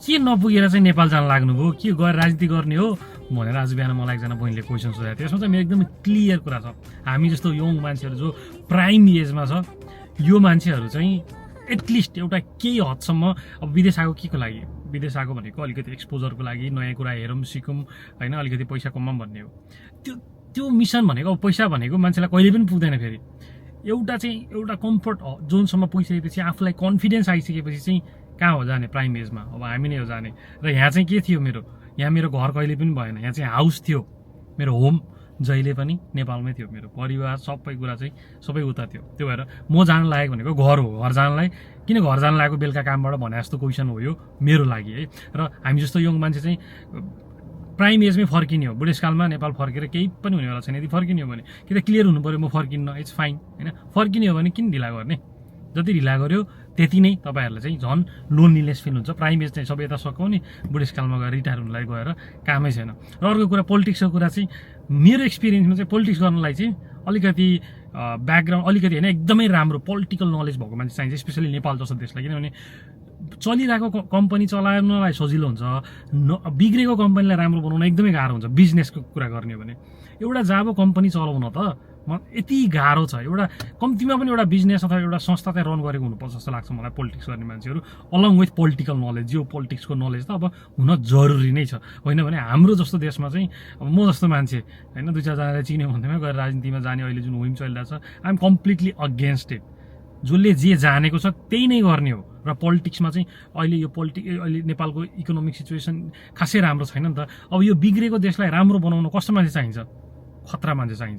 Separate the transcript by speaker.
Speaker 1: के नपुगेर चाहिँ नेपाल जान लाग्नुभयो, के गएर राजनीति गर्ने हो भनेर आज बिहान मलाई एकजना बहिनीले क्वेसन सोधेको थियो। यसमा चाहिँ मेरो एकदमै क्लियर कुरा छ। हामी जस्तो यङ मान्छेहरू जो प्राइम एजमा छ, यो मान्छेहरू चाहिँ एटलिस्ट एउटा केही हदसम्म अब विदेश आएको के को लागि, विदेश आएको भनेको अलिकति एक्सपोजरको लागि, नयाँ कुरा हेरौँ सिकौँ होइन, अलिकति पैसा कमाऊँ भन्ने हो। त्यो मिसन भनेको अब पैसा भनेको मान्छेलाई कहिले पनि पुग्दैन। फेरि एउटा कम्फर्ट जोनसम्म पुगिसकेपछि, आफूलाई कन्फिडेन्स आइसकेपछि चाहिँ कहाँ हो जाने, प्राइम एजमा अब हामी नै हो जाने। र यहाँ चाहिँ के थियो, यहाँ मेरो घर कहिले पनि भएन। यहाँ चाहिँ हाउस थियो, मेरो होम जहिले पनि नेपालमै थियो। मेरो परिवार सबै कुरा चाहिँ सबै उता थियो। त्यो भएर म जान लागेको भनेको घर हो। घर जानलाई किन घर जान लागेको बेलुका कामबाट भने जस्तो क्वेसन हो यो मेरो लागि है। र हामी जस्तो यङ मान्छे चाहिँ प्राइम एजमै फर्किने हो, बुढेसकालमा नेपाल फर्केर केही पनि हुनेवाला छैन। यदि फर्किने हो भने कि त क्लियर हुनु पऱ्यो म फर्किन्न, इट्स फाइन होइन। फर्किने हो भने किन ढिला गर्ने, जति ढिला गर्यो त्यति नै तपाईँहरूलाई चाहिँ झन् लोनलिनेस फिल हुन्छ। प्राइम एज चाहिँ सबै यता सकाउने, बुढेसकालमा गएर रिटायर हुनुलाई गएर कामै छैन। र अर्को कुरा पोलिटिक्सको कुरा चाहिँ मेरो एक्सपिरियन्समा चाहिँ पोलिटिक्स गर्नलाई चाहिँ अलिकति ब्याकग्राउन्ड अलिकति होइन एकदमै राम्रो पोलिटिकल नलेज भएको मान्छे चाहिन्छ, स्पेसली नेपाल जस्तो देशलाई। किनभने चलिरहेको कम्पनी चलाउनलाई सजिलो हुन्छ, बिग्रेको कम्पनीलाई राम्रो बनाउन एकदमै गाह्रो हुन्छ। बिजनेसको कुरा गर्ने हो भने एउटा जाबो कम्पनी चलाउन त यति गाह्रो छ। एउटा कम्तीमा पनि एउटा बिजनेस अथवा एउटा संस्था चाहिँ रन गरेको हुनुपर्छ जस्तो लाग्छ मलाई पोलिटिक्स गर्ने मान्छेहरू, along with political knowledge. Geo पोलिटिक्सको नलेज त अब हुन जरुरी नै छ। होइन भने हाम्रो जस्तो देशमा चाहिँ अब म जस्तो मान्छे होइन, दुई चारजनाले चिन्यो भन्दैमा गएर राजनीतिमा जाने अहिले जुन विम चलिरहेको छ, I am completely against it. जसले जे जानेको छ त्यही नै गर्ने हो। र पोलिटिक्समा चाहिँ अहिले अहिले नेपालको इकोनोमिक सिचुएसन खासै राम्रो छैन नि त। अब यो बिग्रेको देशलाई राम्रो बनाउन कस्तो मान्छे चाहिन्छ, खतरा मान्छे चाहिन्छ।